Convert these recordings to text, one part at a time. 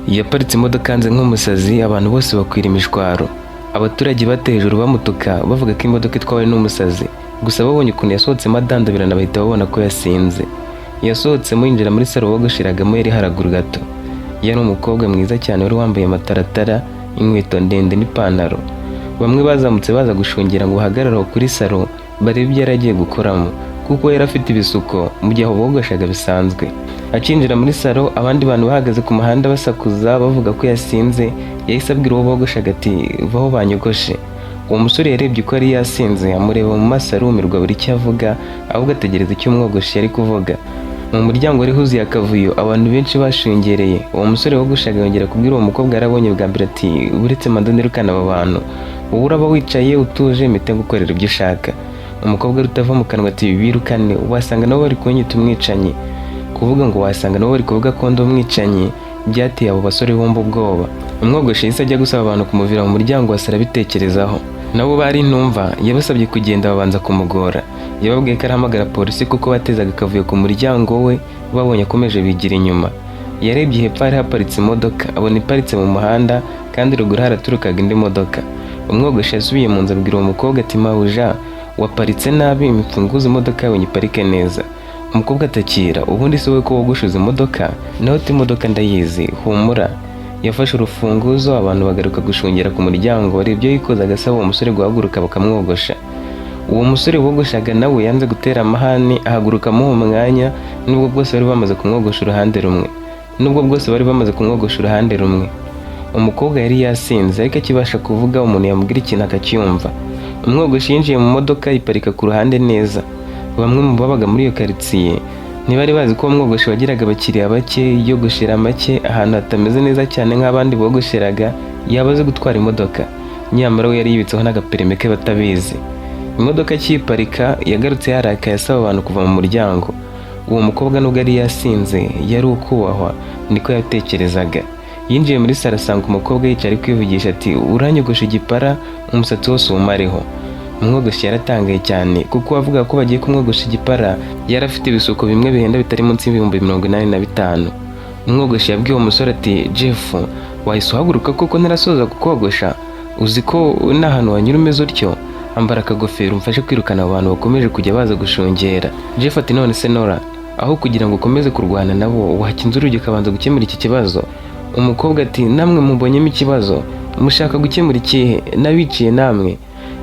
Yaparitse imodoka hanze nk'umusazi, abantu bose bakwira imishwaro. Abaturage bateye hejuru bamutuka, bavuga ko imodoka itwawe n'umusazi. Gusa babonye ukuntu yasohotsemo adandabirana, bahita babona ko yasinze. Yasohotsemo yinjira muri salo bogosheragamo yari haraguru gato. Yari umukobwa mwiza cyane wari wambaye amataratara, inkweto ndende n'ipantaro. Bamwe bazamutse baza gushungera ngo bahagarare aho kuri salo barebe ibyo yari agiye gukoramo, kuko yari afite ibisuko mu gihe aho bogoshaga bisanzwe. Akinjira muri salo, abandi bantu bahagaze ku muhanda basakuza bavuga ko yasinze. Yahise abwira uwo bogoshaga ati: "Vaho banyogoshe." Uwo musore yarebye uko yari yasinze, amureba mu maso arumirwa, buri icyo avuga, ahubwo ategereza icyo umwogoshi yari kuvuga. Mu muryango wari huzuye akavuyo, abantu benshi bashungereye. Uwo musore wogoshaga yongera kubwira uwo mukobwa yarabonye bwa mbere ati: "Uretse mando nirukana aba bantu, wowe uraba wicaye utuje, mpite ngukorera ibyo ushaka." Umukobwa utava mu kanwa ati: "Birukane, wasanga nabo bari kunyita umwicanyi." Kuvuga ngo wasanga nabo bari kuvuga ko ndi umwicanyi byateye abo basore bombi ubwoba. Umwogoshi yahise ajya gusaba abantu kumuvira mu muryango wa salo abitekerezaho. Nabo bari intumva. Yabasabye kugenda, babanza kumugora. Yababwiye ko arahamagara polisi kuko batezaga akavuyo ku muryango we. Babonye akomeje, bigira inyuma. Yarebye hepfo hari haparitse imodoka, abona iparitse mu muhanda, kandi ruguru haraturukaga indi modoka. Umwogoshi yasubiye mu nzu, abwira uwo mukobwa ati: "Mabuja, waparitse nabi, imfunguzo imodoka yawe nyiparike neza." Umukobwa atakira: "Ubundi si wowe ko wogoshuza imodoka?" Nawe ati: "Imodoka ndayizi, humura." Yafashe urufunguzo, abantu bagaruka gushungera ku muryango bareba ibyo yikozaga, asaba uwo musore guhaguruka bakamwogosha. Uwo musore wogoshaga nawe yanze gutera amahane, ahaguruka amuha umwanya, nubwo bwose bari bamaze kumwogosha uruhande rumwe. Nubwo bwose bari bamaze kumwogosha uruhande rumwe. Umukobwa yari yasinze, ariko akibasha kuvuga, umuntu yamubwira ikintu akacyumva. Umwogoshi yinjiye mu modoka, iparika ku ruhande neza. Bamwe mu babaga muri iyo karitsiye ntibari bazi ko uwo mwogoshi wagiraga abakiriya bake, yiyogoshera make ahantu hatameze neza cyane nk'abandi bogosheraga, yaba azi gutwara imodoka. Nyamara we yari yibitseho n'agaperime ke batabizi. Imodoka akiyiparika, yagarutse yarakaye, asaba abantu kuva mu muryango. Uwo mukobwa, nubwo yari yasinze, yari ukubahwa, niko yatekerezaga. Yinjiye muri salo, asanga umukobwa yicaye ari kwivugisha, ati: "Uranyogosha igipara, umusatsi wose uwumareho." Umwogoshi yaratangaye cyane, kuko avuga ko bagiye kumwogosha igipara yari afite ibisuko bimwe bihenda bitari munsi y'85,000. Umwogoshi yabwiye uwo musore ati: "Jeff, wahise uhaguruka koko ntarasoza kukogosha? Uzi ko n'ahantu wanyura umeze utyo? Ambara akagofero umfashe kwirukana abo bantu bakomeje kujya baza gushungera." Jeff ati: "None se Nora, aho kugira ngo ukomeze kurwana nabo, wakinze urugi ukabanza gukemura iki kibazo?" Umukobwa ati: "Namwe mubonyemo ikibazo, mushaka gukemura ikihe? N'abiciye namwe."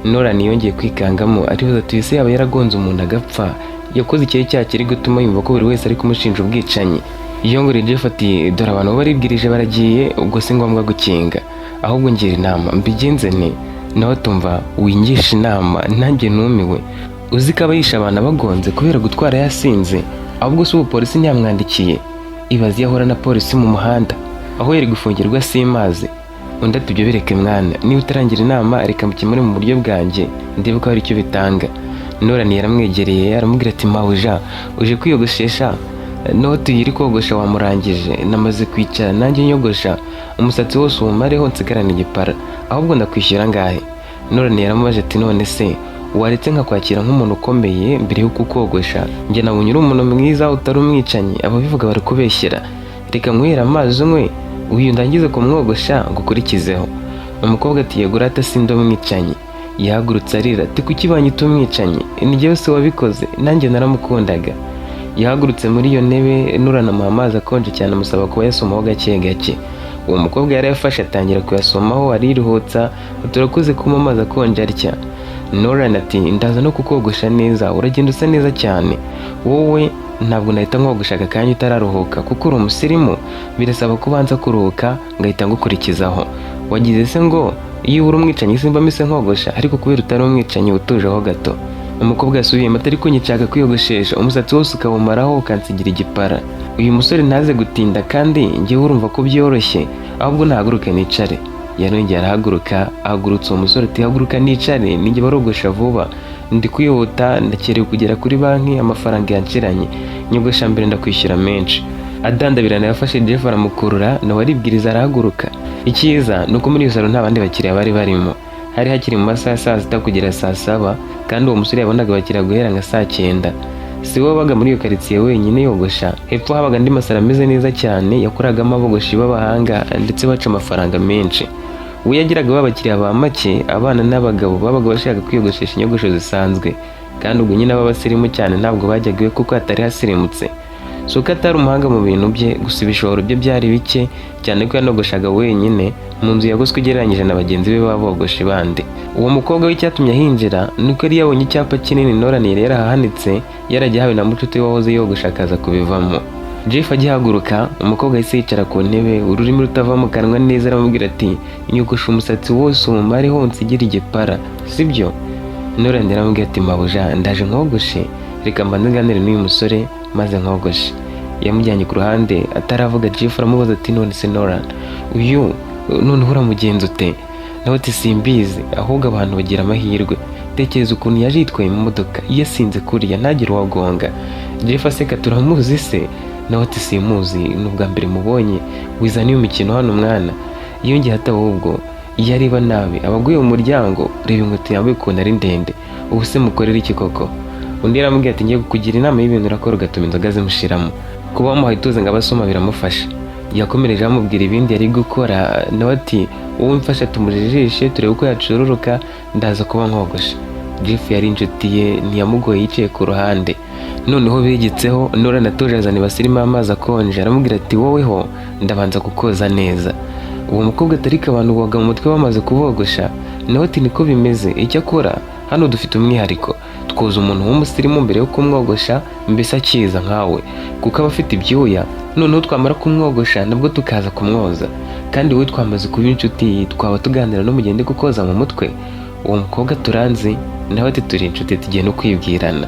Nolan yongeye kwikangamo, aribaza ati: "Ese yaba yaragonze umuntu agapfa? Yakoze ikihe cyaha kiri gutuma yumva ko buri wese ari kumushinja ubwicanyi?" Yongoreye Jeff ati: "Dore abantu baribwirije baragiye, ubwo si ngombwa gukinga. Ahubwo ngira inama mbigenze nte?" Nawe tumva wingisha inama, nanjye numiwe. Uzi ko aba yishe abantu abagonze kubera gutwara yasinze? Ahubwo se ubu polisi ntiyamwandikiye? Ibaze iyo ahura na polisi mu muhanda, aho yari gufungirwa simazi. Undi ati: "Ibyo bireke mwana, niba utarangira inama, reka mukemure mu buryo bwanjye, ndebe ko hari icyo bitanga." Nolan yaramwegereye, aramubwira ati: "Mabuja, uje kwiyogoshesha?" Note iri kogosha wamurangije, namaze kwicara nanjye nyogosha, umusatsi wose uwumareho nsigarane igipara. Ahubwo ndakwishyura angahe?" Nolan yaramubaje ati: "None se waretse nkakwakira nk'umuntu ukomeye mbere yo kukogosha? Njye nabonye uri umuntu mwiza, utari umwicanyi, ababivuga barakubeshyera. Reka nywere amazi unywe, uyu ndangize kumwogosha ngukurikizeho." Umukobwa ati: "Yego rata, sindi umwicanyi." Yahagurutse arira ati: "Kuki banyita umwicanyi? Ni jyewe se wabikoze? Nanjye naramukundaga." Yahagurutse muri iyo ntebe, nuranamuha amazi akonje cyane, amusaba kuba yasomaho gake gake. Uwo mukobwa yarayafashe, atangira kuyasomaho, ariruhutsa. "Turakuze kuma amazi akonje atya." Nolan ati: "Ndaza no kukogosha neza, uragenda usa neza cyane. Wowe ntabwo nahita nkogosha aka kanya utararuhuka, kuko uri umusirimu, birasaba ko ubanza kuruhuka ngahita ngukurikizaho. Wagize se ngo iyo uri umwicanyi simba mise nkogosha? Ariko kubera utari umwicanyi, utujeho gato." Umukobwa yasubiyemo atari kunyicaka kwiyogoshesha umusatsi wose ukawumaraho ukansigira igipara. Uyu musore ntaze gutinda, kandi njyewe urumva ko byoroshye. Ahubwo nahaguruke nicare. Yarongeye arahaguruka, ahagurutsa uwo musore ati: "Haguruka nicare, ninjye barogosha vuba, ndi kwihuta, ndakerewe kugera kuri banki, amafaranga yanshiranye. Nyogosha mbere, ndakwishyura menshi." Adandabirana yafashe Jeff aramukurura, nawe aribwiriza arahaguruka. Icyiza ni uko muri iyo salo nta bandi bakiriya bari barimo. Hari hakiri mu masaha ya saa 6 kugera saa 7, kandi uwo musore yabonaga abakiriya guhera nka saa 9. Si we wabaga muri iyo karitsiye wenyine yogosha. Hepfo habaga andi masaro ameze neza cyane yakoragamo abogoshi b'abahanga ndetse baca amafaranga menshi. We yagiraga babakiriya ba make, abana n'abagabo babaga bashaka kwiyogoshesha inyogosho zisanzwe, kandi ubwo nyine ab'abasirimu cyane ntabwo bajyaga iwe kuko hatari hasirimutse. Si uko atari umuhanga mu bintu bye, gusa ibishoro bye byari bike cyane ko yanogoshaga wenyine mu nzu yagoswe ugereranyije na bagenzi be b'abogoshi bandi. Uwo mukobwa w'icyatumye ahinjira ni uko yari yabonye icyapa kinini Nolan yari yarahahanitse, yaragihawe na mucuti we wahoze yogosha akaza kubivamo. Jeff agihaguruka, umukobwa yahise yicara ku ntebe, ururimi rutava mu kanwa neza, aramubwira ati: "Nyogosha umusatsi wose umumareho unsigire igipara, sibyo?" Nolan yaramubwira ati: "Mabuja, ndaje nkogoshe, reka mbanze nganire n'uyu musore maze nkogoshe." Yamujyanye ku ruhande, ataravuga Jeff aramubaza ati: "None se Nolan, uyu noneho uramugenza ute?" Nawe ati: "Simbizi, ahubwo abantu bagira amahirwe. Tekereza ukuntu yaje yitwaye mu modoka yasinze kuriya ntagire uwagonga." Jeff aseka: "Turamuzi se?" Nawe ati: "Simuzi, ni ubwa mbere mubonye. Wizana iyo mikino hano mwana." Yongeye ati: "Ahubwo iyo areba nabi abaguye mu muryango. Reba inkweto yambaye ukuntu ari ndende. Ubu se mukorera iki koko?" Undi yaramubwiye ati: "Ngiye kukugira inama y'ibintu urakora ugatuma inzoga zimushiramo. Kuba wamuhaye ituze ngo abe asoma biramufasha." Yakomereje amubwira ibindi yari gukora, nawe ati: "Wowe mfasha tumujijishe turebe uko yacururuka, ndaza kuba nkogosha." Jeff yari inshuti ye, ntiyamugoye, yicaye ku ruhande. Noneho begetseho, Nolan atuje azana ibasi irimo amazi akonje, aramubwira ati: "Woweho ndabanza kukoza neza." Uwo mukobwa atarika abantu boga mu mutwe bamaze kubogosha? Nawe ati: "Niko bimeze, icyakora hano dufite umwihariko, twoza umuntu w'umusirimu mbere yo kumwogosha, mbese akiza nkawe, kuko aba afite ibyuya. Noneho twamara kumwogosha nabwo tukaza kumwoza. Kandi wowe twamaze kuba inshuti, twaba tuganira no mugende kukoza mu mutwe." Uwo mukobwa turanzi? Nawe ati: "Turi inshuti, tugiye no kwibwirana."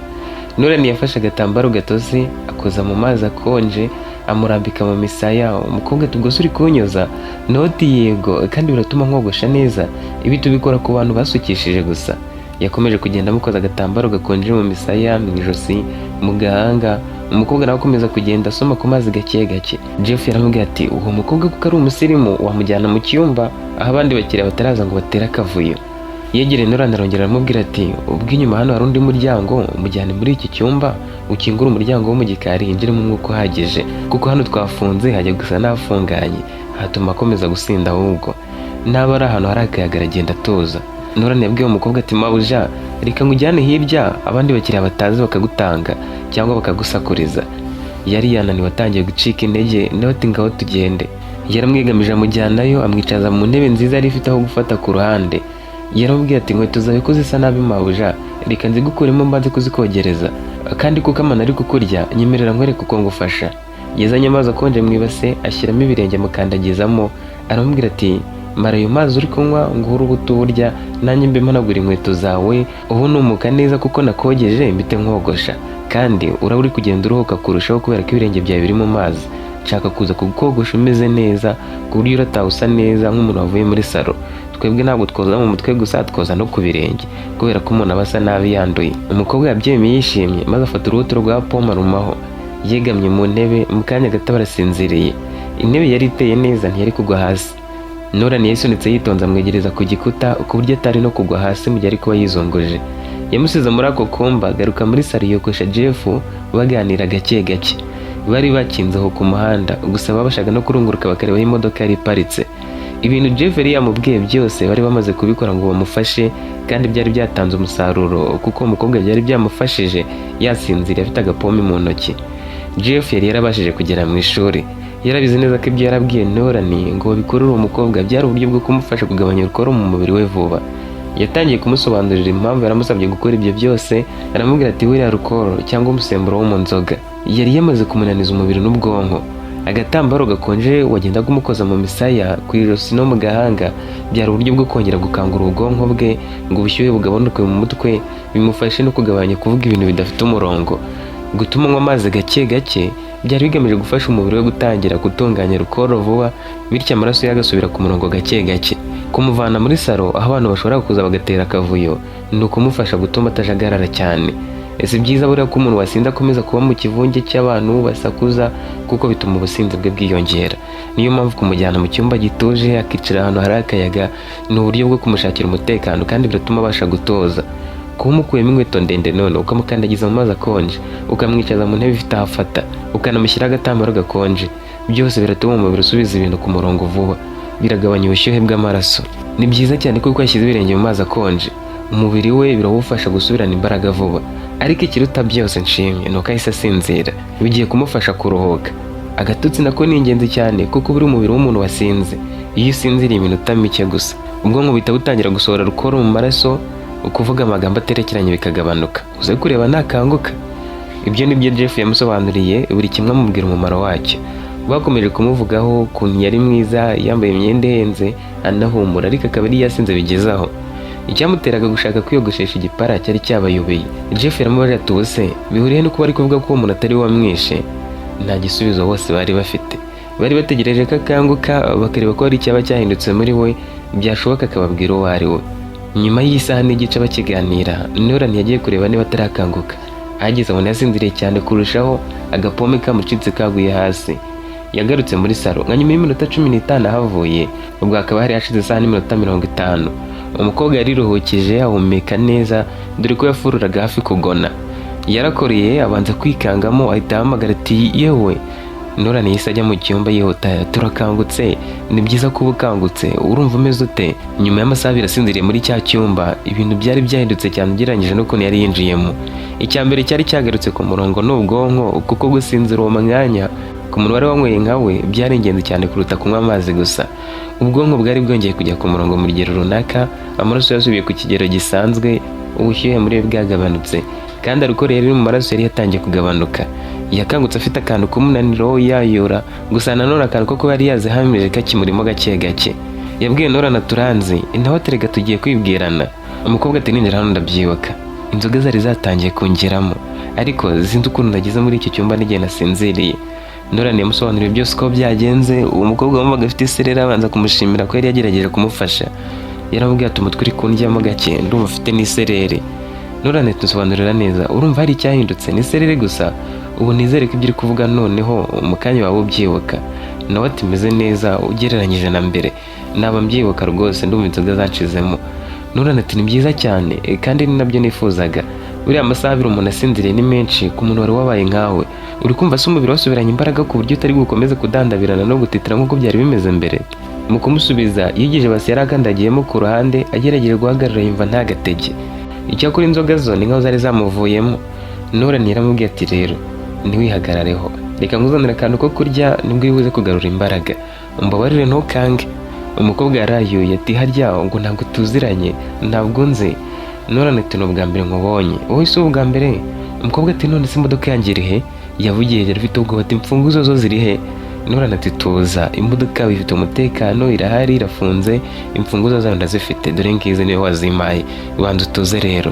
Nolan yafashe agatambaro gatose akoza mu mazi akonje, amurambika mu misaya. Umukobwa ati: "Ubwo se uri kunyoza?" Nawe ati: "Yego, kandi biratuma nkogosha neza. Ibi tubikora ku bantu basukishije gusa." Yakomeje kugenda amukoza agatambaro gakonje mu misaya, mu ijosi, mu gahanga. Umukobwa nawe akomeza kugenda asoma ku mazi gake gake. Jeff yaramubwiye ati: "Uwo mukobwa kuko ari umusirimu, wamujyana mu cyumba aho abandi bakiriya bataraza ngo batere akavuyo." Yegereye Nolan arongera aramubwira ati: "Ubwo inyuma hano hari undi muryango, mujyane muri iki cyumba, ukingure umuryango wo mu gikari hinjiremo umwuka uhagije, kuko hano twafunze hajya gusa n'ahafunganye, hatuma akomeza gusinda. Ahubwo naba ari ahantu hari akayaga aragenda atuza." Nolan yabwiye umukobwa ati: "Mabuja, reka nkujyane hirya, abandi bakiriya batazi bakagutanga cyangwa bakagusakuriza." Yari yananiwe, atangiye gucika intege. Nawe ati: "Ngaho tugende." Yaramwigamije amujyanayo, amwicaza mu ntebe nziza yari ifite aho gufata ku ruhande. Yaramubwiye ati: "Inkweto zawe ko zisa nabi mabuja, reka nzigukuremo mbanze kuzikogereza. Kandi kuko amano ari kukurya, nyemerera nkwereke uko ngufasha." Yazanye amazi akonje mu ibase, ashyiramo ibirenge, amukandagizamo, aramubwira ati: "Mara ayo mazi uri kunywa nguhe urubuto urya, nanjye mbe mpanagura inkweto zawe. Ubu numuka neza kuko nakogeje, mpite nkogosha, kandi uraba uri kugenda uruhuka kurushaho kubera ko ibirenge byawe biri mu mazi. Nshaka kuza kukogosha umeze neza, ku buryo urataha usa neza nk'umuntu wavuye muri salo. Twebwe ntabwo twoza mu mutwe gusa, twoza no ku birenge, kubera ko umuntu aba asa nabi yanduye." Umukobwa yabyemeye yishimye, maze afata urubuto rwa pome arumaho. Yegamye mu ntebe, mu kanya gato barasinziriye. Intebe yari iteye neza, ntiyari kugwa hasi. Nolan yayisunitse yitonze, amwegereza ku gikuta ku buryo atari no kugwa hasi mu gihe ari kuba yizunguje. Yamusize muri ako kumba, agaruka muri salo yogosha Jeff, baganira gake gake. Bari bakinze aho ku muhanda gusa, babashaga no kurunguruka bakareba aho imodoka yari iparitse. Ibintu Jeff yari yamubwiye byose bari bamaze kubikora ngo bamufashe, kandi byari byatanze umusaruro, kuko umukobwa byari byamufashije. Yasinziriye afite agapome mu ntoki. Jeff yari yarabashije kugera mu ishuri. Yarabizi neza ko ibyo yarabwiye Nolan ngo babikorere uwo mukobwa byari uburyo bwo kumufasha kugabanya alcohol mu mubiri we vuba. Yatangiye kumusobanurira impamvu yaramusabye gukora ibyo byose. Aramubwira ati: "Buriya alcohol cyangwa umusemburo wo mu nzoga yari yamaze kumunaniza umubiri n'ubwonko. Agatambaro gakonje wagendaga umukoza mu misaya, ku ijosi no mu gahanga byari uburyo bwo kongera gukangura ubwonko bwe ngo ubushyuhe bugabanuke mu mutwe, bimufashe no kugabanya kuvuga ibintu bidafite umurongo. Gutuma unywa amazi gake gake byari bigamije gufasha umubiri we gutangira gutunganya alcohol vuba, bityo amaraso ye agasubira ku murongo gake gake. Kumuvana muri salo aho abantu bashobora kuza bagatera akavuyo ni ukumufasha gutuma atajagarara cyane. Si byiza buriya ko umuntu wasinze akomeza kuba mu kivunge cy'abantu basakuza, kuko bituma ubusinzi bwe bwiyongera. Niyo mpamvu kumujyana mu cyumba gituje akicara ahantu hari akayaga ni uburyo bwo kumushakira umutekano, kandi biratuma abasha gutoza." Kuba umukuyemo inkweto ndende none ukamukandagiza mu mazi akonje, ukamwicaza mu ntebe ifite aho afata, ukanamushyiraho agatambaro gakonje, byose biratuma umubiri usubiza ibintu ku murongo vuba, biragabanya ubushyuhe bw'amaraso. Ni byiza cyane kuko yashyize ibirenge mu mazi akonje, umubiri we birawufasha gusubirana imbaraga vuba. Ariko ikiruta byose nshimye ni uko ahise asinzira, bigiye kumufasha kuruhuka. Agatotsi nako ni ingenzi cyane, kuko buri umubiri w'umuntu wasinze, iyo usinziriye iminota mike gusa, ubwonko buhita butangira gusohora alcool mu maraso, ukuvuga amagambo aterekeranye bikagabanuka. Uze kureba nakanguka. Ibyo ni byo Jeff yamusobanuriye, buri kimwe amubwira umumaro wacyo. Bakomeje kumuvugaho ukuntu yari mwiza, yambaye imyenda ihenze, anahumura, ariko akaba yari yasinze bigezaho. Icyamuteraga gushaka kwiyogoshesha igipara cyari cyabayobeye. Jeff yaramubajije ati: "Ubu se bihuriye no kuba ari kuvuga ko uwo muntu atari we wamwishe?" Nta gisubizo bose bari bafite. Bari bategereje ko akanguka, bakareba ko hari icyaba cyahindutse muri we, byashoboka akababwira uwo ari we. Nyuma y'isaha n'igice bakiganira, Nolan yagiye kureba niba atarakanguka. Ahageze abona yasinziriye cyane kurushaho, agapome kamucitse kaguye hasi. Yagarutse muri salo nka nyuma y'iminota 15 ahavuye, ubwo hakaba hari hashize isaha n'iminota 50. Umukobwa yariruhukije, ahumeka neza, dore ko yafururaga hafi kugona. Yarakoreye, abanza kwikangamo, ahita ahamagara ati: "Yewe!" Nolan yahise ajya mu cyumba yihuta. "Turakangutse, ni byiza kuba ukangutse. Urumva umeze ute?" Nyuma y'amasaha 2 asinziriye muri cya cyumba, ibintu byari byahindutse cyane ugereranyije n'ukuntu yari yinjiyemo. Icya mbere cyari cyagarutse ku murongo ni ubwonko, kuko gusinzira uwo mwanya ku muntu wari wanyweye nka we byari ingenzi cyane kuruta kunywa amazi gusa. Ubwonko bwari bwongeye kujya ku murongo mu rugero runaka, amaraso yasubiye ku kigero gisanzwe, ubushyuhe muri we bwagabanutse, kandi alcool yari iri mu maraso yari yatangiye kugabanuka. Yakangutse afite akantu k'umunaniro yayura gusa, nanone akantu ko kuba yari yazihamije kakimurimo gake gake. Yabwiye Nolan aturanzi nawe aterega tugiye kwibwirana. Umukobwa ati: "Ninjira hano ndabyibuka, inzoga zari zatangiye kungeramo, ariko sinzi ukuntu nageze muri icyo cyumba n'igihe nasinziriye." Nolan yamusobanuriye byose uko byagenze. Uwo mukobwa wumvaga afite isereri abanza kumushimira ko yari yagerageje kumufasha. Yaramubwiye ati: "Umutwe uri kundyamo gake, ndumva ufite n'isereri." Nolan tusobanurira neza, urumva hari icyahindutse, ni isereri gusa. Ubu nizere ko ibyo uri kuvuga noneho mu kanya waba ubyibuka. Nawe ati: "Meze neza ugereranyije na mbere, naba mbyibuka rwose, ndumva inzoga zacizemo." Nolan ati: "Ni byiza cyane, kandi ni nabyo nifuzaga. Buriya amasaha 2 umuntu asinziriye ni menshi ku muntu wari wabaye nkawe. Uri kumva se umubiri wasubiranye imbaraga ku buryo utari bukomeze kudandabirana no gutitira nk'uko byari bimeze mbere?" Mu kumusubiza, yigije basi yari akandagiyemo ku ruhande, agerageje guhagarara yumva nta gatege. Icyakora inzoga zo ni nkaho zari zamuvuyemo. Nolan yaramubwiye ati: "Rero ntiwihagarareho, reka nkuzanire akantu ko kurya, nibwo uri buze kugarura imbaraga. Umbabarire ntukange." Umukobwa yarayuye ati: "Harya ngo ntabwo tuziranye, ntabwo nzi?" Nolan ati: "Ni ubwa mbere nkubonye wowe, si ubwa mbere." Umukobwa ati: "None se imodoka yanjye iri he?" Yavugiye hejuru afite ubwoba ati: "Imfunguzo zo ziri he?" Nolan ati: "Tuza, imodoka yawe ifite umutekano, irahari, irafunze, imfunguzo zayo ndazifite, dore ngizi, niwe wazimpaye. Banza utuze rero."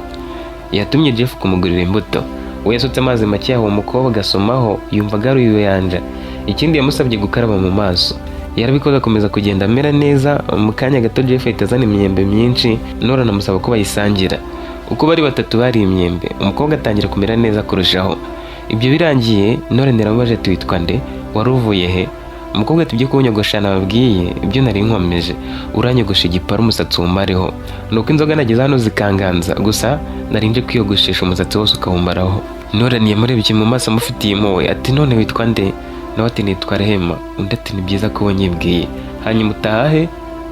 Yatumye Jeff kumugurira imbuto. We yasutse amazi make yaha uwo mukobwa, asomaho, yumva agaruye ubuyanja. Ikindi yamusabye gukaraba mu maso, yarabikoze, akomeza kugenda amera neza. Mu kanya gato Jeff ahita azana imyembe myinshi. Nolan amusaba ko bayisangira. Uko bari batatu bari imyembe, umukobwa atangira kumera neza kurushaho. Ibyo birangiye, Nolan yaramubajije ati: "Witwa nde? Wari uvuye he?" Umukobwa ati: "Ibyo kunyogosha nababwiye, ibyo nari nkomeje. Uranyogosha igipara, umusatsi wumareho. Nuko inzoga nageze hano zikanganza gusa, nari nje kwiyogoshesha umusatsi wose ukawumaraho." Nolan yamurebye mu maso amufitiye impuhwe ati: "None witwa nde?" Nawe ati: "Nitwa Rehema." Undi ati: "Ni byiza ko unyibwiye. Hanyuma utahahe?"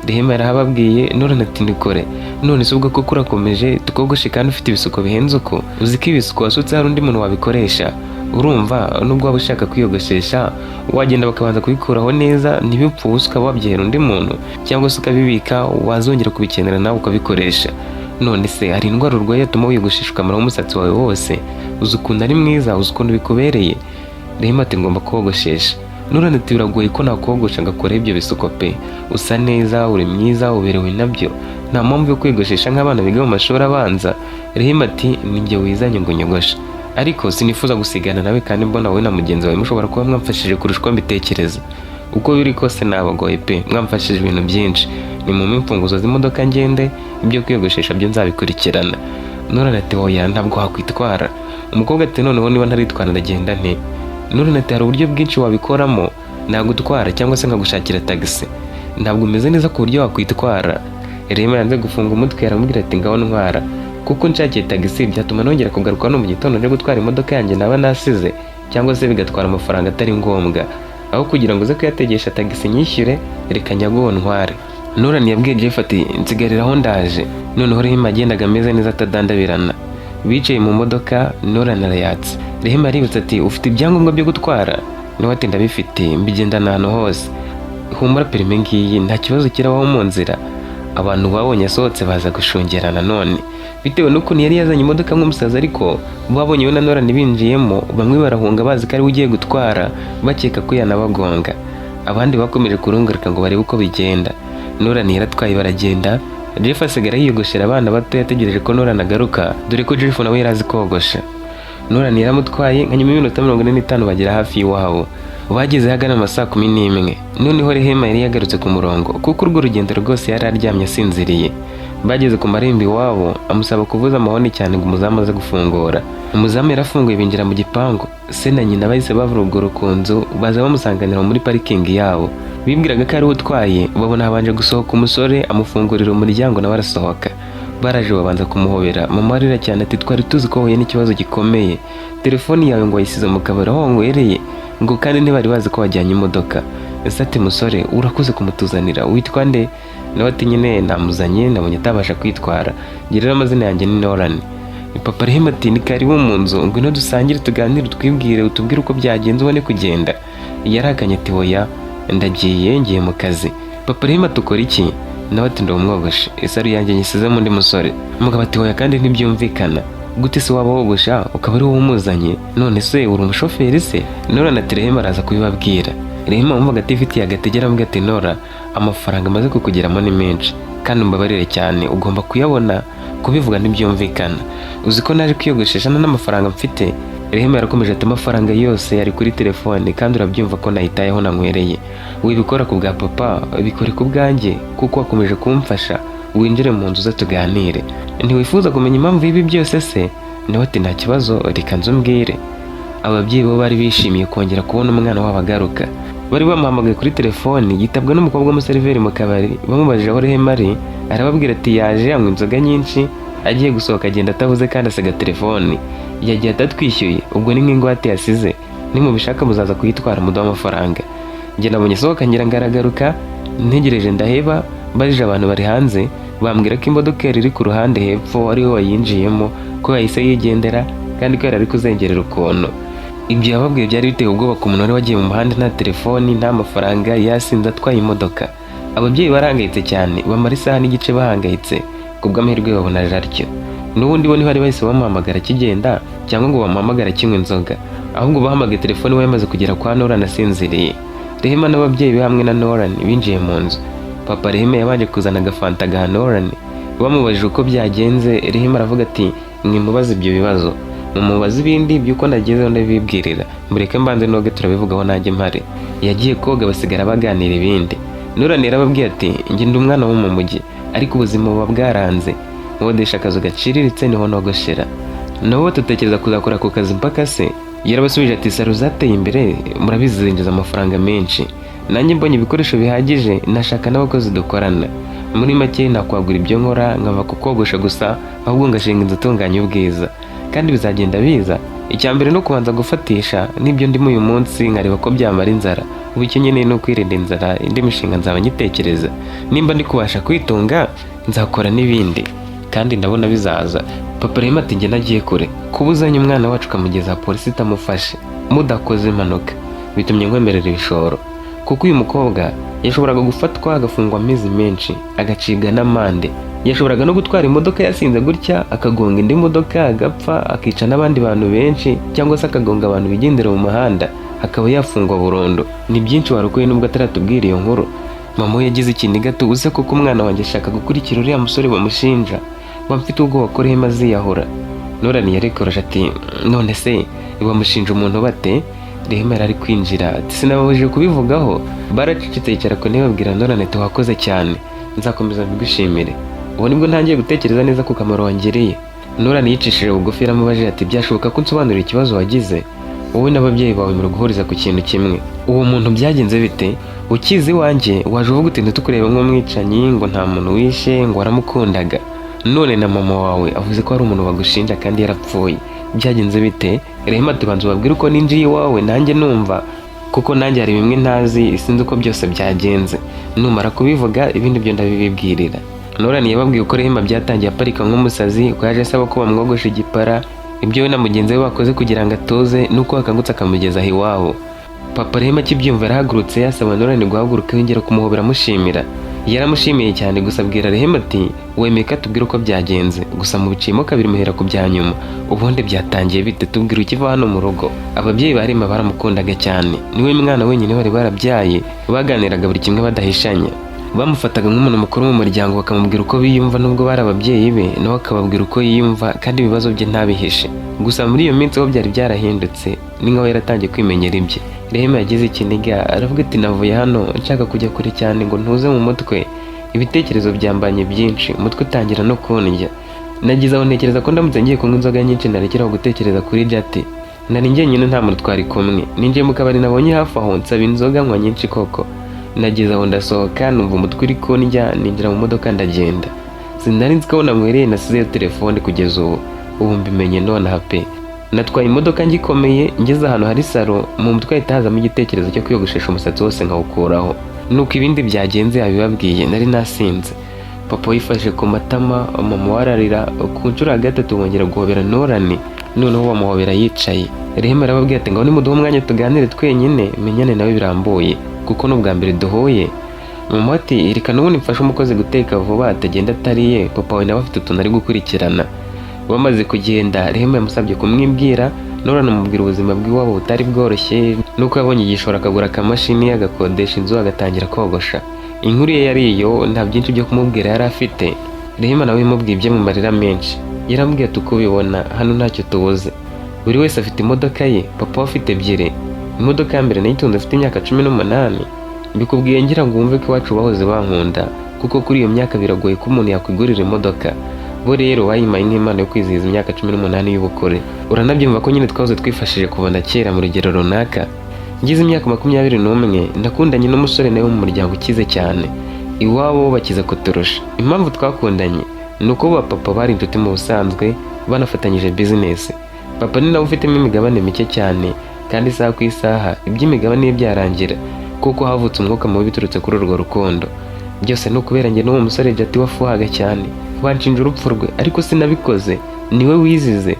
Rehema yarahababwiye. Nolan ati: "Nikore none se ubwo koko urakomeje tukogoshe kandi ufite ibisuko bihenze uko? Uzi ko ibisuko wasutse hari undi muntu wabikoresha? Urumva nubwo waba ushaka kwiyogoshesha, wagenda bakabanza kubikuraho neza, ntibipfe ubusa, ukaba wabyihera undi muntu, cyangwa se ukabibika, wazongera kubikenera nawe ukabikoresha. None se hari indwara urwaye yatuma wiyogoshesha ukamaraho umusatsi wawe wose? Uzi ukuntu ari mwiza? Uzi ukuntu bikubereye?" Rehema ati: "Ngomba kogoshesha." Nolan ati: "Biragoye ko nakogosha ngakora ibyo bisuko pe. Usa neza, uri mwiza, uberewe nabyo, nta mpamvu yo kwiyogoshesha nk'abana biga mu mashuri abanza." Rehema ati: "Ni njye wizanye ngo nyogoshe, ariko sinifuza gusigana nawe, kandi mbona wowe na mugenzi wawe mushobora kuba mwamfashije kurusha uko mbitekereza. Uko biri kose nabagoye pe, mwamfashije ibintu byinshi. Ni mu imfunguzo z'imodoka ngende, ibyo kwiyogoshesha byo nzabikurikirana." Nolan ati: "Oya, ntabwo wakwitwara." Umukobwa ati: "Noneho niba ntaritwara ndagenda nte?" Nolan ati: "Hari uburyo bwinshi wabikoramo, nagutwara cyangwa se nkagushakira tagisi. Ntabwo umeze neza ku buryo wakwitwara." Rehema yanze gufunga umutwe, aramubwira ati: "Ngaho ntwara." Kuko nshakiye tagisi byatuma nongera kugaruka no mu gitondo nje gutwara imodoka yanjye naba nasize, cyangwa se bigatwara amafaranga atari ngombwa. Aho kugira ngo uze kuyategesha tagisi nyishyure, reka nyaguho ntware." Nolan yabwiye Jeff ati: "Nsigariraho, ndaje." Noneho Rehema agendaga ameze neza atadandabirana. Bicaye mu modoka, Nolan arayatse. Rehema aributsa ati: "Ufite ibyangombwa byo gutwara?" Nawe ati: "Ndabifite, mbigendana ahantu hose. Humura, permis ngiyi, nta kibazo kirabaho mu nzira." Abantu babonye asohotse baza gushungera nanone, bitewe n'ukuntu yari yazanye imodoka nk'umusazi. Ariko babonye we na Nolan binjiyemo, bamwe barahunga bazi ko ari we ugiye gutwara, bakeka ko yanabagonga. Abandi bakomeje kurunguruka ngo barebe uko bigenda. Nolan yaratwaye, baragenda. Jeff asigara yiyogoshera abana bato, yategereje ko Nolan agaruka, dore ko Jeff nawe yari azi kogosha. Nolan yaramutwaye, nka nyuma y'iminota 45 bagera hafi y'iwabo. Bageze ahagana ama saa 11. Noneho Rehema yari yagarutse ku murongo, kuko urwo rugendo rwose yari aryamye asinziriye. Bageze ku marembo iwabo, amusaba kuvuza amahoni cyane ngo umuzamu aze gufungura. Umuzamu yarafunguye, binjira mu gipangu. Se na nyina bahise bava ruguru ku nzu, baza bamusanganira muri parikingi yabo. Bibwiraga ko ariwe utwaye, babona habanje gusohoka umusore, amufungurira umuryango, nawe arasohoka. Baraje babanza kumuhobera. Mama arira cyane ati: "Twari tuzi ko wahuye n'ikibazo gikomeye. Telefoni yawe ngo wayisize mu kabari aho wanywereye, ngo kandi ntibari bazi ko wajyanye imodoka." Ese ati: "Musore, urakoze kumutuzanira, witwa nde?" Nawe ati: "Nyine namuzanye, nabonye atabasha kwitwara. Njye rero amazina yanjye ni Nolan." Papa Rehema ati: "Ni karibu mu nzu, ngwino dusangire, tuganire, utwibwire, utubwire uko byagenze ubone kugenda." Yarakanye ati: "Oya, ndagiye, ngiye mu kazi." Papa Rehema ati: "Ukora iki?" Nawe ati: "Ndumwogoshe, isaro yanjye nyisizemo undi musore." Umugabo ati: "Oya, kandi ntibyumvikana. Gute se waba wogosha ukaba ari wowe umuzanye? None se uri umushoferi se?" Nora ati: "Rehema araza kubibabwira." Rehema wumvaga atifitiye agatege aramubwira ati: "Nora, amafaranga amaze kukugeramo ni menshi, kandi umbabarire cyane, ugomba kuyabona. Kubivuga ntibyumvikana. Uzi ko naje kwiyogoshesha nta n'amafaranga mfite?" Rehema yarakomeje ati: "Amafaranga yose yari kuri telefone, kandi urabyumva ko nayitayeho nanywereye. Wibikora ku bwa papa, bikore ku bwanjye, kuko wakomeje kumfasha. Winjire mu nzu uze tuganire. Ntiwifuza kumenya impamvu y'ibi byose se?" Nawe ati: "Nta kibazo, reka nze umbwire." Ababyeyi bo bari bishimiye kongera kubona umwana wabo agaruka. Bari bamuhamagaye kuri telefoni, yitabwa n'umukobwa w'umuseriveri mu kabari. Bamubajije aho Rehema ari, arababwira ati: "Yaje anywa inzoga nyinshi, agiye gusohoka agenda atavuze, kandi asiga telefoni. Yagiye atatwishyuye, ubwo ni nk'ingwate yasize. Nimubishaka muzaza kuyitwara muduhe amafaranga. Njye nabonye asohoka ngira ngo aragaruka, ntegereje ndaheba. Mbajije abantu bari hanze, bambwira ko imodoka yari iri ku ruhande hepfo ariwe wayinjiyemo, ko yahise yigendera, kandi ko yari ari kuzengerera ukuntu." Ibyo yababwiye byari biteye ubwoba ku muntu wari wagiye mu muhanda nta telefoni, nta mafaranga, yasinze, atwaye imodoka. Ababyeyi barahangayitse cyane, bamara isaha n'igice bahangayitse. Ku bw'amahirwe babona atyo. N'ubundi bo ntibari bahise bamuhamagara akigenda, cyangwa ngo bamuhamagare akinywa inzoga, ahubwo bahamagaye telefoni we yamaze kugera kwa Nolan asinziriye. Rehema n'ababyeyi be hamwe na Nolan binjiye mu nzu. Papa Rehema yabanje kuzana agafanta agaha Nolan. Bamubajije uko byagenze, Rehema aravuga ati: "Mwimubaze ibyo bibazo, mumubaze ibindi by'uko nagezeho ndabibwirira. Mureke mbanze noge, turabivugaho nanjye mpare." Yagiye koga, basigara baganira ibindi. Nolan yarababwiye ati: "Njye ndi umwana wo mu mujyi, ariko ubuzima buba bwaranze, nkodesha akazu gaciriritse niho nogoshera." Nabo tutekereza kuzakora ako kazi mpaka se? Yarabasubije ati: "Salo zateye imbere, murabizi, zinjiza amafaranga menshi. Nanjye mbonye ibikoresho bihagije, nashaka n'abakozi dukorana. Muri make nakwagura ibyo nkora, nkava ku kogosha gusa, ahubwo ngashinga inzu itunganya ubwiza, kandi bizagenda biza. Icya mbere no kubanza gufatisha n'ibyo ndimo uyu munsi, nkareba ko byamara inzara. Ubu icyo nkeneye ni ukwirinda inzara, indi mishinga nzaba nyitekereza. Nimba ndi kubasha kwitunga, nzakora n'ibindi, kandi ndabona bizaza." Papa Rehema ati: "Njye nagiye kure. Kuba uzanye umwana wacu ukamugeza polisi itamufashe, mudakoze impanuka, bitumye nkwemerera ibishoro, kuko uyu mukobwa yashoboraga gufatwa agafungwa amezi menshi, agacibwa n'amande. Yashoboraga no gutwara imodoka yasinze gutya, akagonga indi modoka, agapfa, akica n'abandi bantu benshi, cyangwa se akagonga abantu bigendera mu muhanda, akaba yafungwa burundu. Ni byinshi warokoye nubwo ataratubwira iyo nkuru." Mama we yagize ikiniga ati: "Uze kuko umwana wanjye ashaka gukurikira uriya musore bamushinja, mba mfite ubwoba ko Rehema aziyahura." Nolan yarekoroje ati: "None se bamushinja umuntu bate?" Rehema yari ari kwinjira ati: "Sinababujije kubivugaho." Baracecetse, yicara ku ntebe, babwira Nolan ati: "Wakoze cyane, nzakomeza mbigushimire. Ubu nibwo ntangiye gutekereza neza ku kamaro wangiriye." Nolan yicishije bugufi, yaramubajije ati: "Byashoboka ko unsobanurira ikibazo wagize? Wowe n'ababyeyi bawe muri guhuriza ku kintu kimwe. Uwo muntu byagenze bite? Ukizi iwanjye waje uvuga uti ntitukurebe nk'umwicanyi, ngo nta muntu wishe, ngo waramukundaga. None na mama wawe avuze ko hari umuntu bagushinja kandi yarapfuye. Byagenze bite?" Rehema tubanza ubabwire uko ninjiye iwawe, nanjye numva kuko nanjye hari bimwe ntazi, sinzi uko byose byagenze. Numara kubivuga, ibindi byo ndabibibwirira. Nolan yababwiye uko Rehema byatangiye aparika nk'umusazi, ko yaje asaba ko bamwogosha igipara, ibyo we na mugenzi we bakoze kugira ngo atuze, nuko akangutse akamugeza aho iwabo. Papa Rehema akibyumva yarahagurutse, asaba Nolan guhaguruka yongera kumuhobera amushimira. Yaramushimiye cyane, gusa abwira Rehema ati: "Wemeye ko atubwira uko byagenze, gusa mubiciyemo kabiri, muhera ku bya nyuma. Ubundi byatangiye bite? Tubwira ukiva hano mu rugo." Ababyeyi ba Rehema baramukundaga cyane, niwe mwana wenyine bari barabyaye. Baganiraga buri kimwe badahishanya, bamufataga nk'umuntu mukuru mu muryango, bakamubwira uko biyumva nubwo bari ababyeyi be, nawe akababwira uko yiyumva kandi ibibazo bye ntabihishe. Gusa muri iyo minsi ho byari byarahindutse, ni nkaho yaratangiye kwimenyera ibye. Rehema yagize ikiniga, aravuga ati: "Navuye hano nshaka kujya kure cyane ngo ntuze mu mutwe. Ibitekerezo byambanye byinshi, umutwe utangira no kundya. Nagize aho ntekereza ko ndamutse ngiye kunywa inzoga nyinshi narekeraho gutekereza kuri Jati. Nari njyenyine, nta muntu twari kumwe. Ninjiye mu kabari nabonye hafi aho, nsaba inzoga, nywa nyinshi koko. Nageze aho ndasohoka, numva umutwe uri kundya, ninjira mu modoka ndagenda. Sinari nzi ko aho nanywereye nasizeyo telefone. Kugeza ubu mbimenye nonaha pe. Natwaye imodoka ngikomeye, ngeze ahantu hari salon, mu mutwe hahita hazamo igitekerezo cyo kwiyogoshesha umusatsi wose nkawukuraho. Nuko ibindi byagenze yabibabwiye, nari nasinze." Papa yifashe ku matama, mama we ararira. Ku nshuro ya gatatu bongera guhobera Norani, noneho bamuhobera yicaye. Rehema arababwira ati: "Ngaho nimuduhe umwanya tuganire twenyine, menyane nawe birambuye, kuko n'ubwa mbere duhuye." Mama ati: "Reka n'ubundi mfashe umukozi guteka vuba atagenda atariye, papa wawe nawe afite utuntu ari gukurikirana." Bamaze kugenda, Rehema yamusabye kumwibwira. Norani amubwira ubuzima bw'iwabo butari bworoshye, nuko yabonye igishoro akagura akamashini, agakodesha inzu, agatangira kogosha. Inkuru ye yari iyo, nta byinshi byo kumubwira yari afite. Rehema nawe yamubwiye ibye mu marira menshi. Yarambwiye ati: "Uko ubibona hano ntacyo tubuze, buri wese afite imodoka ye, papa we afite ebyiri. Imodoka ya mbere nayitunze afite imyaka 18. Mbikubwiye ngira ngo wumve ko iwacu bahoze bankunda, kuko kuri iyo myaka biragoye ko umuntu yakwigurira imodoka. Bo rero bayimpaye nk'impano yo kwizihiza imyaka 18 y'ubukure. Uranabyumva ko nyine twahoze twifashije kuva na kera mu rugero runaka. Ngize imyaka 21 nakundanye n'umusore nawe wo mu muryango ukize cyane. Iwabo bo bakize kuturusha. Impamvu twakundanye ni uko ba papa bari inshuti mu busanzwe, banafatanyije bizinesi. Papa ni nawe ufitemo imigabane mike cyane, kandi isaha ku isaha iby'imigabane ye byarangira, kuko havutse umwuka mubi biturutse kuri urwo rukundo. Byose ni ukubera njye n'uwo musore Jati wafuhaga cyane. Banshinja urupfu rwe, ariko sinabikoze, niwe wizize."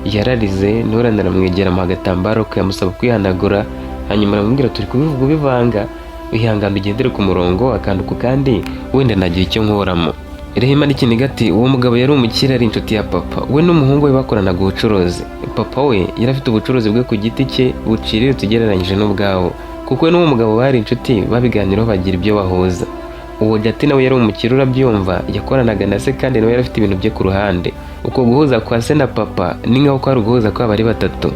Yararize, Norani aramwegera, amuha agatambaro ke, amusaba kwihanagura, hanyuma aramubwira: "Turi kubivuga ubivanga, wihangane ugendere ku murongo akantu ku kandi, wenda nagira icyo nkuramo." Rehema n'ikiniga ati: "Uwo mugabo yari umukire, ari inshuti ya papa. We n'umuhungu we bakoranaga ubucuruzi. Papa we yari afite ubucuruzi bwe ku giti cye buciriritse ugereranyije n'ubwabo. Kuko we n'uwo mugabo bari inshuti, babiganiraho bagira ibyo bahuza. Uwo Jati nawe yari umukire, urabyumva, yakoranaga na se kandi nawe yari afite ibintu bye ku ruhande. Uko guhuza kwa se na papa ni nkaho kwari uguhuza kwabo ari batatu.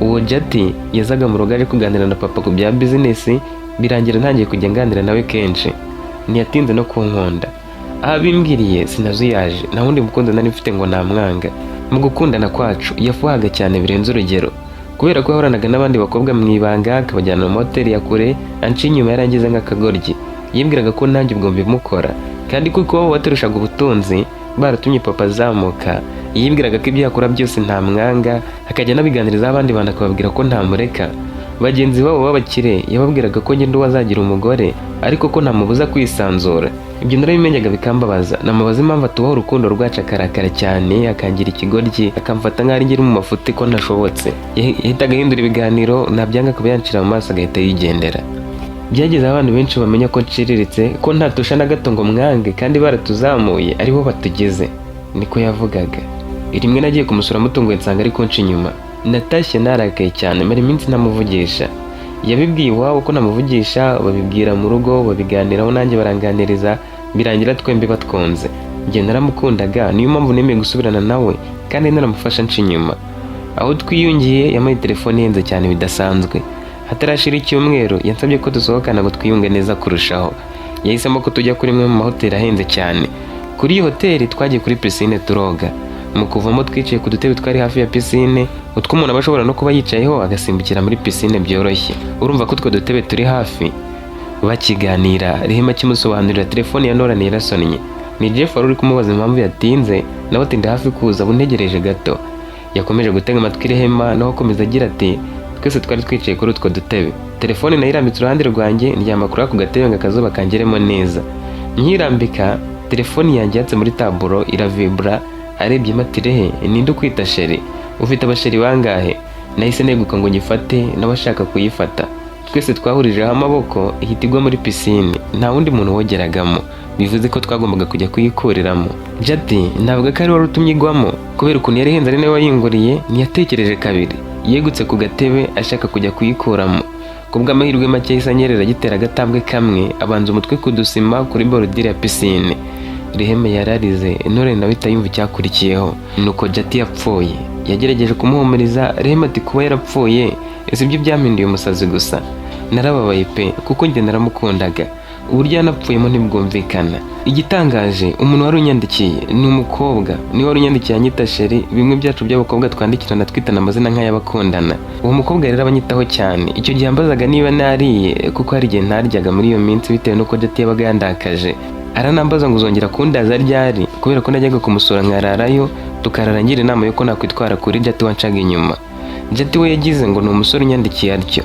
Uwo Jati yazaga mu rugo aje kuganira na papa ku bya bizinesi, birangira ntangiye kujya nganira nawe kenshi. Ntiyatinze no kunkunda. Aho abimbwiriye sinazuyaje, nta wundi mukunzi nari mfite ngo namwanga. Mu gukundana kwacu yafuhaga cyane birenze urugero, kubera ko yahoranaga n'abandi bakobwa mu ibanga, akabajyana mu mahoteli ya kure, anca inyuma. Yarangize nk'akagoryi. Yibwiraga ko nanjye ubwo mbimukora, kandi kuko bo baturushaga ubutunzi, baratumye papa azamuka, yibwiraga ko ibyo yakora byose ntamwanga, akajya anabiganirizaho abandi bantu, akababwira ko ntamureka. Bagenzi babo b'abakire yababwiraga ko ngenda uwo azagira umugore, ariko ko ntamubuza kwisanzura. Ibyo narabimenyaga bikambabaza. Namubaza impamvu atubaha urukundo rwacu akarakara cyane, akangira ikigoryi, akamfata nk'aho ari njye uri mu mafuti, ko ntashobotse. Yahitaga ahindura ibiganiro, nabyanga akaba yancira mu maso agahita yigendera. Byageze aho abantu benshi bamenya ko nciriritse, ko ntatusha na gato ngo mwange, kandi baratuzamuye, aribo batugeze, niko yavugaga. Rimwe nagiye kumusura mutunguye, nsanga ari kunca inyuma. Natashye narakaye cyane, mara iminsi ntamuvugisha. Yabibwiye iwabo ko namuvugisha, babibwira mu rugo, babiganiraho, nanjye baranganiriza, birangira twembi batwunze. Njye naramukundaga, niyo mpamvu nemeye gusubirana nawe kandi naramufasha nca inyuma. Aho twiyungiye yampaye telefone ihenze cyane bidasanzwe. Hatarashira icyumweru yansabye ko dusohokana ngo twiyunge neza kurushaho. Yahisemo ko tujya kuri imwe mu mahoteli ahenze cyane. Kuri iyi hoteli twagiye kuri pisine turoga. Mu kuvamo twicaye ku dutebe twari hafi ya pisine, utwo umuntu aba ashobora no kuba yicayeho agasimbukira muri pisine byoroshye. Urumva ko utwo dutebe turi hafi." Bakiganira, Rehema akimusobanurira, telefone ya Norani yarasonnye. Ni Jeff wari uri kumubaza impamvu yatinze, nawe ati: "Ndi hafi kuza, buntegereje gato." Yakomeje gutega amatwi Rehema, nawe akomeza agira ati: "Twese twari twicaye kuri utwo dutebe, telefone nayo irambitse iruhande rwanjye, ndyama kuri ako gatebe ngo akazuba kangeremo neza. Nkirambika, telefone yanjye yatse muri taburo iravibura. Arebyemo ati: 'Rehe, ninde ukwita chéri? Ufite abachéri bangahe?' Nahise neguka ngo nyifate, nawe ashaka kuyifata, twese twahurijeho amaboko, ihita igwa muri pisine. Nta wundi muntu wogeragamo, bivuze ko twagombaga kujya kuyikuriramo. Jati navuga ko ari wari utumye igwamo, kubera ukuntu yari ihenze, ari nawe wayinguriye. Ntiyatekereje kabiri, yegutse ku gatebe ashaka kujya kuyikuramo. Kubw'amahirwe make yahise anyerera, agitera agatambwe kamwe abanza umutwe ku dusima kuri bordure ya pisine. Rehema yararize, Intore nawe ihita yumva icyakurikiyeho, nuko Jati yapfuye. Yagerageje kumuhumuriza. Rehema ati: 'Kuba yarapfuye si byo byampinduye umusazi gusa, narababaye pe, kuko njye naramukundaga. Uburyo yanapfuyemo ntibwumvikana. Igitangaje, umuntu wari unyandikiye ni umukobwa, niwe wari unyandikiye anyita chéri, bimwe byacu by'abakobwa twandikirana twitana amazina nk'ay'abakundana. Uwo mukobwa rero abanyitaho cyane. Icyo gihe yambazaga niba nariye, kuko hari igihe ntaryaga muri iyo minsi bitewe n'uko Jati yabaga yandakaje. Aranambaza ngo uzongera kundaza ryari, kubera ko najyaga kumusura nkararayo, tukarara ngira inama y'uko nakwitwara kuri Jati wancaga inyuma. Jati we yagize ngo ni umusore unyandikiye atyo.'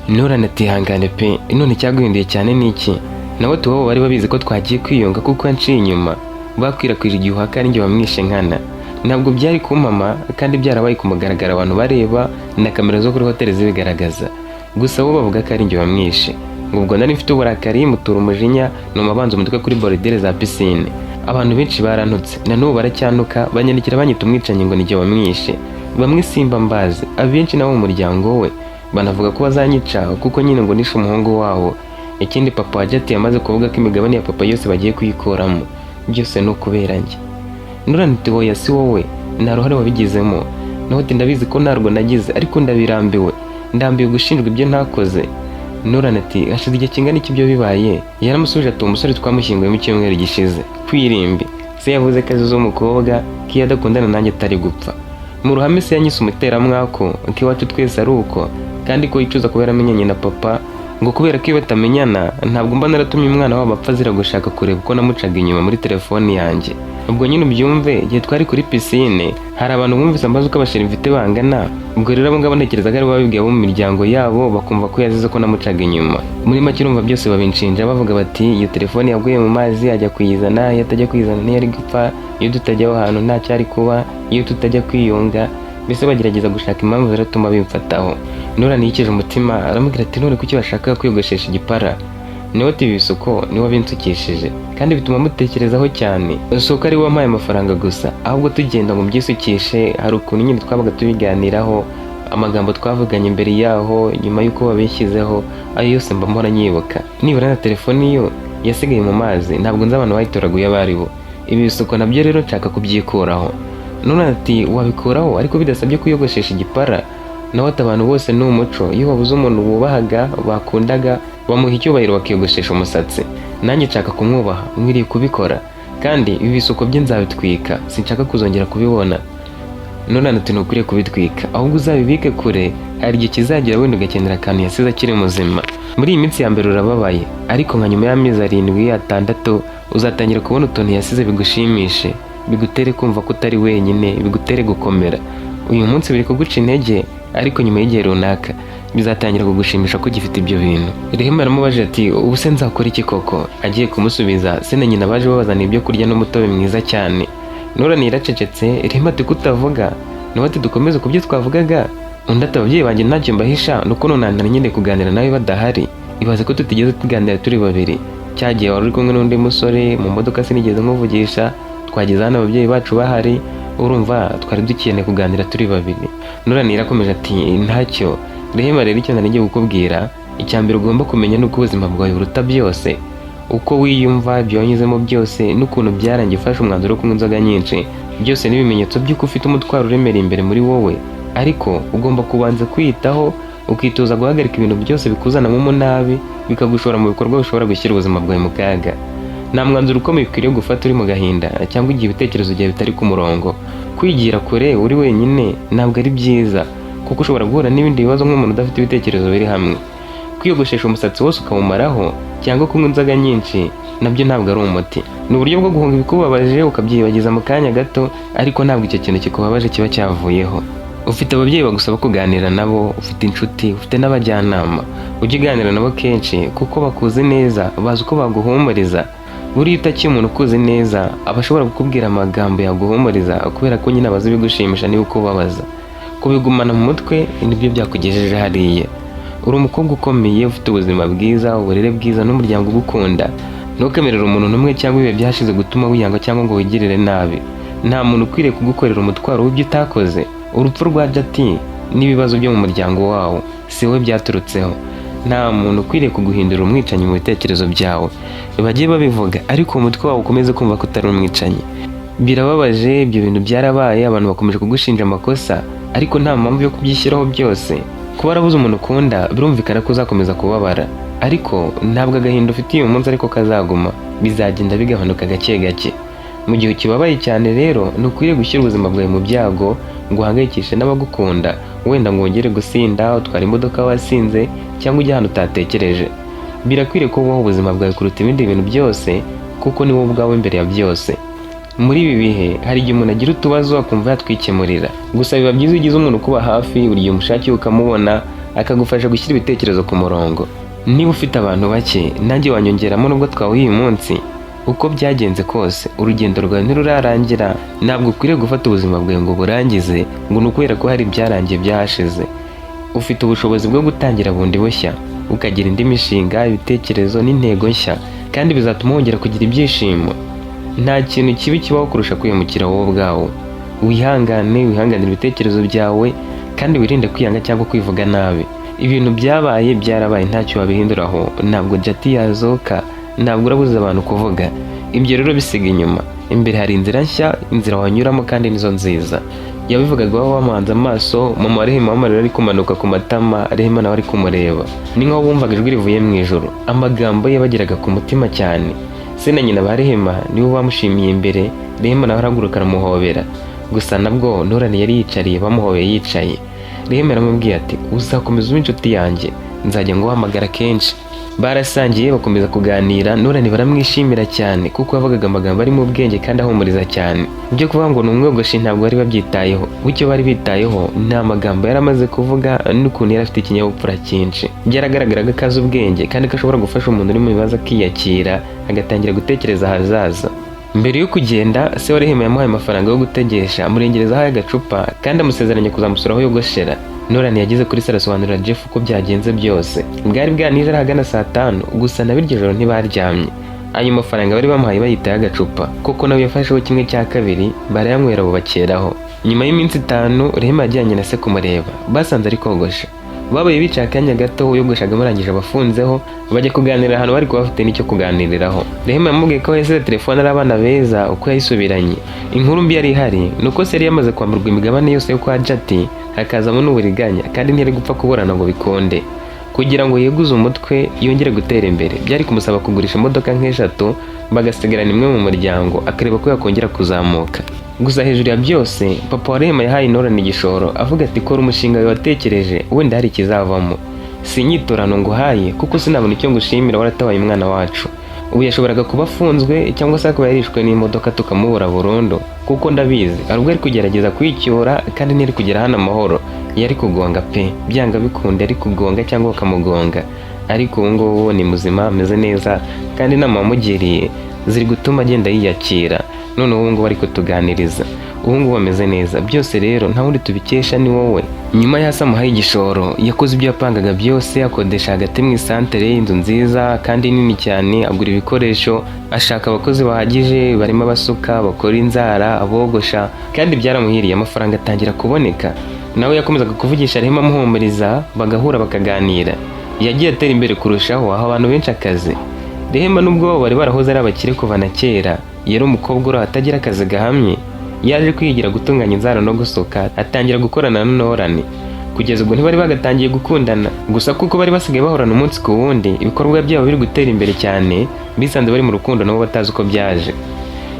Norana ati: 'Ihangane pe, none icyaguhinduye cyane ni iki?' Nawe tuwabo bari babizi ko twagiye kwiyunga kuko yanciye inyuma, bakwirakwije igihuha ko ari njye wamwishe nkana. Ntabwo byari kumpama kandi byarabaye ku mugaragaro, abantu bareba na kamera zo kuri hoteli zibigaragaza. Gusa bo bavuga ko ari njye wamwishe. Ngo ubwo nari mfite uburakari, mutura umujinya, numa abanza umutwe kuri bordure za pisine. Abantu benshi barantutse, na n'ubu baracyanuka, banyandikira banyita umwicanyi ngo nijye wamwishe. Bamwe simba mbazi, abenshi nabo mu muryango we banavuga ko bazanyica kuko nyine ngo nishe umuhungu wabo. Ikindi, papa wa Jati yamaze kuvuga ko imigabane ya papa yose bagiye kuyikuramo. Byose ni ukubera njye.' Nurani ati: 'Oya, si wowe, nta ruhare wabigizemo.' Nawe ati: 'Ndabizi ko ntarwo nagize, ariko ndabirambiwe, ndambiwe gushinjwa ibyo ntakoze.' Nurani ati: 'Hashize igihe kingana iki ibyo bibaye?' Yaramusubije ati: 'Uwo musore twamushyinguye mu cyumweru gishize kwirimbi. Se yavuze ko azize umukobwa, ko iyo adakundana nanjye atari gupfa. Mu ruhame se yanyise umuteramwako, ko iwacu twese ari uko, kandi ko yicuza kuba yaramenyanye na papa, ngo kubera ko iyo batamenyana ntabwo mba naratumye umwana wabo apfa azira gushaka kureba uko namucaga inyuma muri telefoni yanjye. Ubwo nyine ubyumve, igihe twari kuri pisine hari abantu bumvise ambaza uko abachéri mfite bangana. Ubwo rero abo ngabo ntekereza ko ari bo babibwiye abo mu miryango yabo, bakumva ko yazize ko namucaga inyuma. Muri make urumva byose babinshinja, bavuga bati iyo telefone yaguye mu mazi ajya kuyizana, iyo atajya kuyizana ntiyari gupfa, iyo tutajya aho hantu nta cyari kuba, iyo tutajya kwiyunga. Mbese bagerageza gushaka impamvu ziratuma bimfataho.' Nurani yikije umutima, aramubwira ati: 'None kuki bashaka kwiyogoshesha igipara?' Niwe ati: 'Ibi bisuko niwe wabinsukishije, kandi bituma mutekerezaho cyane. Si uko ari we wampaye amafaranga gusa, ahubwo tugenda ngo mbyisukishe hari ukuntu nyine twabaga tubiganiraho, amagambo twavuganye imbere yaho, nyuma y'uko babishyizeho, ayo yose mba mpora nyibuka. Nibura na telefoni yo yasigaye mu mazi, ntabwo nzi abantu bayitoraguye abo ari bo. Ibi bisuko nabyo rero nshaka kubyikuraho.' None ati: 'Wabikuraho ariko bidasabye kwiyogoshesha igipara.' Nawe ati: 'Abantu bose ni umuco, iyo babuze umuntu bubahaga, bakundaga, bamuha icyubahiro bakiyogoshesha umusatsi. Nanjye nshaka kumwubaha, nkwiriye kubikora. Kandi ibi bisuko bye nzabitwika, sinshaka kuzongera kubibona.' None ati: 'Ntukwiriye kubitwika, ahubwo uzabibike kure. Hari igihe kizagera wenda ugakenera akantu yasize akiri muzima. Muri iyi minsi ya mbere urababaye, ariko nka nyuma y'amezi 7, 6, uzatangira kubona utuntu yasize bigushimishe, bigutere kumva ko utari wenyine, bigutere gukomera. Uyu munsi biri kuguca intege, ariko nyuma y'igihe runaka bizatangira kugushimisha ko ugifite ibyo bintu.' Rehema yaramubajije ati: 'Ubu se nzakora iki koko?' Agiye kumusubiza, se na nyina baje babazaniye ibyo kurya n'umutobe mwiza cyane. Norani yaracecetse. Rehema ati: 'Kutavuga?' Nawe ati: 'Dukomeze ku byo twavugaga.' Undi ati: 'Ababyeyi banjye ntacyo mbahisha, nuko none nari nkeneye kuganira nawe badahari. Ibaze ko tutigeze tuganira turi babiri. Cya gihe wari uri kumwe n'undi musore mu modoka sinigeze nkuvugisha. Twageze hano ababyeyi bacu bahari, urumva twari dukeneye kuganira turi babiri.' Norani yarakomeje ati: 'Ntacyo Rehema, rero icyo nari ngiye kukubwira, icya mbere ugomba kumenya ni uko ubuzima bwawe buruta byose. Uko wiyumva, ibyo wanyuzemo byose, n'ukuntu byarangiye ufashe umwanzuro wo kunywa inzoga nyinshi, byose ni ibimenyetso by'uko ufite umutwaro uremereye imbere muri wowe. Ariko ugomba kubanza kwiyitaho, ukitoza guhagarika ibintu byose bikuzanamo umunabi, bikagushora mu bikorwa bishobora gushyira ubuzima bwawe mu kaga. Nta mwanzuro ukomeye ukwiriye gufata uri mu gahinda cyangwa igihe ibitekerezo byawe bitari ku murongo. Kwigira kure uri wenyine ntabwo ari byiza, kuko ushobora guhura n'ibindi bibazo nk'umuntu udafite ibitekerezo biri hamwe. Kwiyogoshesha umusatsi wose ukawumaraho cyangwa kunywa inzoga nyinshi Nabyo ntabwo ari umuti. Ni uburyo bwo guhunga ibikubabaje, ukabyibagiza mu kanya gato, ariko ntabwo icyo kintu kikubabaje kiba cyavuyeho. Ufite ababyeyi bagusaba kuganira nabo, ufite inshuti, ufite n'abajyanama. Ujye uganira nabo kenshi kuko bakuzi neza, bazi uko baguhumuriza. Buriya utakiye umuntu ukuzi neza, aba ashobora kukubwira amagambo yaguhumuriza, kubera ko nyine abazi ibigushimisha n'ibikubabaza. Kubigumana mu mutwe nibyo byakugejeje hariya. Uri umukobwa ukomeye, ufite ubuzima bwiza, uburere bwiza n'umuryango ugukunda. Ntukemerere umuntu n'umwe cyangwa ibihe byashize gutuma wiyanga cyangwa ngo wigirire nabi. Nta muntu ukwiriye kugukorera umutwaro w'ibyo utakoze. Urupfu rwa Jati n'ibibazo byo mu muryango wawo si wowe byaturutseho. Nta muntu ukwiriye kuguhindura umwicanyi mu bitekerezo byawe. Bagiye babivuga, ariko umutwe wawe ukomeze kumva ko utari umwicanyi. Birababaje, ibyo bintu byarabaye, abantu bakomeje kugushinja amakosa, ariko nta mpamvu yo kubyishyiraho byose. Kuba warabuze umuntu ukunda, birumvikana ko uzakomeza kubabara, ariko ntabwo agahinda ufite uyu munsi ariko kazaguma. Bizagenda bigabanuka gake gake. Mu gihe ukibabaye cyane rero, ntukwiriye gushyira ubuzima bwawe mu byago ngo uhangayikishe n'abagukunda, wenda ngo wongere gusinda, utwara imodoka wasinze, cyangwa ujye ahantu utatekereje. Birakwiriye ko wubaha ubuzima bwawe kuruta ibindi bintu byose, kuko ni wowe ubwawe mbere ya byose. Muri ibi bihe hari igihe umuntu agira utubazo akumva yatwikemurira. Gusa biba byiza iyo ugize umuntu ukuba hafi, buri gihe umushakiye ukamubona, akagufasha gushyira ibitekerezo ku murongo. Niba ufite abantu bake, nanjye wanyongeramo nubwo twahuye uyu munsi. Uko byagenze kose, urugendo rwawe ntirurarangira. Ntabwo ukwiriye gufata ubuzima bwawe ngo burangize ngo ni ukubera ko hari ibyarangiye byahashize. Ufite ubushobozi bwo gutangira bundi bushya, ukagira indi mishinga, ibitekerezo n'intego nshya, kandi bizatuma wongera kugira ibyishimo. Nta kintu kibi kibaho kurusha kwihemukira wowe ubwawe. Wihangane, wihanganire ibitekerezo byawe, kandi wirinde kwiyanga cyangwa kwivuga nabi. Ibintu byabaye byarabaye, ntacyo wabihinduraho. Ntabwo Jati yazoka, ntabwo urabuza abantu kuvuga. Ibyo rero bisiga inyuma, imbere hari inzira nshya, inzira wanyuramo kandi nizo nziza. Yabivugaga baba bamuhanze amaso mama wa Rehema, amarira ari kumanuka ku matama. Rehema nawe ari kumureba, ni nkaho bumvaga ijwi rivuye mu ijuru. Amagambo ye yabageraga ku mutima cyane. Se na nyina ba Rehema nibo bamushimiye imbere. Rehema nawe arahaguruka aramuhobera. Gusa nabwo Norani yari yicariye, bamuhobeye yicaye. Rehema yaramubwiye ati: "Uzakomeza ube inshuti yanjye, nzajya nguhamagara kenshi." Barasangiye, bakomeza kuganira. Norani baramwishimira cyane kuko yavugaga amagambo arimo ubwenge kandi ahumuriza cyane. Ibyo kuvuga ngo ni umwogoshi ntabwo bari babyitayeho. Icyo bari bitayeho ni amagambo yari amaze kuvuga n'ukuntu yari afite ikinyabupfura cyinshi. Byaragaragaraga ko azi ubwenge kandi ko ashobora gufasha umuntu uri mu bibazo akiyakira, agatangira gutekereza ahazaza. Mbere yo kugenda, se wa Rehema yamuhaye amafaranga yo gutegesha, amurengerezaho agacupa, kandi amusezeranya kuzamusura aho yogoshera. Norani yageze kuri salo, asobanurira Jeff uko byagenze byose. Bwari bwanije, ahagana saa 5. Gusa na biryo joro ntibaryamye. Ayo mafaranga bari bamuhaye bayitaye agacupa, kuko nawe yafasheho 1/2, barayanywera bubakeraho. Nyuma y'iminsi 5, Rehema yajyanye na se kumureba. Basanze ari kogosha. Babaye bicaye akanya gato, uyogoshaga amurangije abafunzeho, bajya kuganira ahantu bari kuba bafite n'icyo kuganiriraho. Rehema yamubwiye ko yasize telefone ari abana beza, uko yayisubiranye. Inkuru mbi yari ihari ni uko se yari yamaze kwamburwa imigabane yose yo kwa Jati, hakazamo n'uburiganya, kandi ntiyari gupfa kuburana ngo bikunde. Kugira ngo yeguze umutwe yongere gutera imbere, byari kumusaba kugurisha imodoka nk'eshatu, bagasigarana imwe mu muryango, akareba ko yakongera kuzamuka. Gusa hejuru ya byose, papa wa Rehema yahaye Norani igishoro, avuga ati: "Kora umushinga wawe watekereje, wenda hari ikizavamo. Si inyiturano nguhaye, kuko sinabona icyo ngushimira, waratabaye umwana wacu. Ubu yashoboraga kuba afunzwe cyangwa se akaba yarishwe n'imodoka tukamubura burundu, kuko ndabizi hari ubwo ari kugerageza kwicyura kandi ntiyari kugera hano amahoro. Yari kugonga pe, byanga bikunda yari kugonga cyangwa bakamugonga. Ariko ubu ngubu ni muzima, ameze neza, kandi inama wamugiriye ziri gutuma agenda yiyakira. None ubu ngubu ari kutuganiriza, ubu ngubu ameze neza. Byose rero nta wundi tubikesha, ni wowe." Nyuma y'aho amuhaye igishoro, yakoze ibyo yapangaga byose. Akodesha hagati mu isantere inzu nziza kandi nini cyane, agura ibikoresho, ashaka abakozi bahagije barimo abasuka, bakora inzara, abogosha, kandi byaramuhiriye, amafaranga atangira kuboneka. Nawe yakomezaga kuvugisha Rehema amuhumuriza, bagahura bakaganira. Yagiye atera imbere kurushaho, aha abantu benshi akazi. Rehema nubwo bari barahoze ari abakire kuva na kera, yari umukobwa uri atagira akazi gahamye. Yaje kwigira gutunganya inzara no gusuka, atangira gukorana na Norani. Kugeza ubwo ntibari bagatangiye gukundana, gusa kuko bari basigaye bahorana umunsi ku wundi, ibikorwa byabo biri gutera imbere cyane, bisanze bari mu rukundo nabo batazi uko byaje.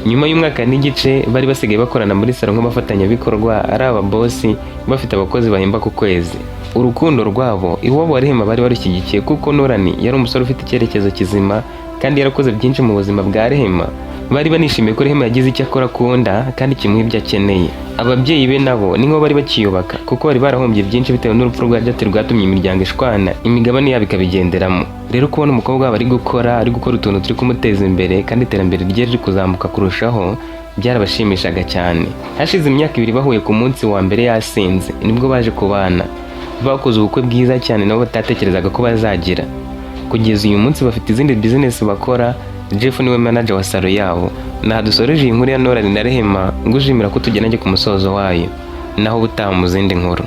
Nyuma y'umwaka n'igice, bari basigaye bakorana muri salo nk'abafatanyabikorwa, ari ababosi bafite abakozi bahemba ku kwezi. Urukundo rwabo iwabo wa Rehema bari barushyigikiye, kuko Norani yari umusore ufite icyerekezo kizima kandi kandi yarakoze byinshi mu buzima bwa Rehema. Bari banishimiye ko Rehema yagize icyo akora akunda kandi kimuha ibyo akeneye. Ababyeyi be nabo ni nko bari bakiyubaka, kuko bari barahombye byinshi bitewe n'urupfu rwa Jate rwatumye imiryango ishwana, imigabane yabo ikabigenderamo. Rero kubona umukobwa wabo ari gukora utuntu turi kumuteza imbere kandi iterambere rye riri kuzamuka kurushaho, byarabashimishaga cyane. Hashize imyaka 2 bahuye ku munsi wa mbere yasinze, nibwo baje kubana. Bakoze ubukwe bwiza cyane nabo batatekerezaga ko bazagira. Kugeza uyu munsi bafite izindi bizinesi bakora. Jeff niwe manager wa salon yabo. Naha dusoreje iyi nkuru ya Nolan na Rehema. Ngushimira ko tugenanye ku musozo wayo. Naho ubutaha mu zindi nkuru.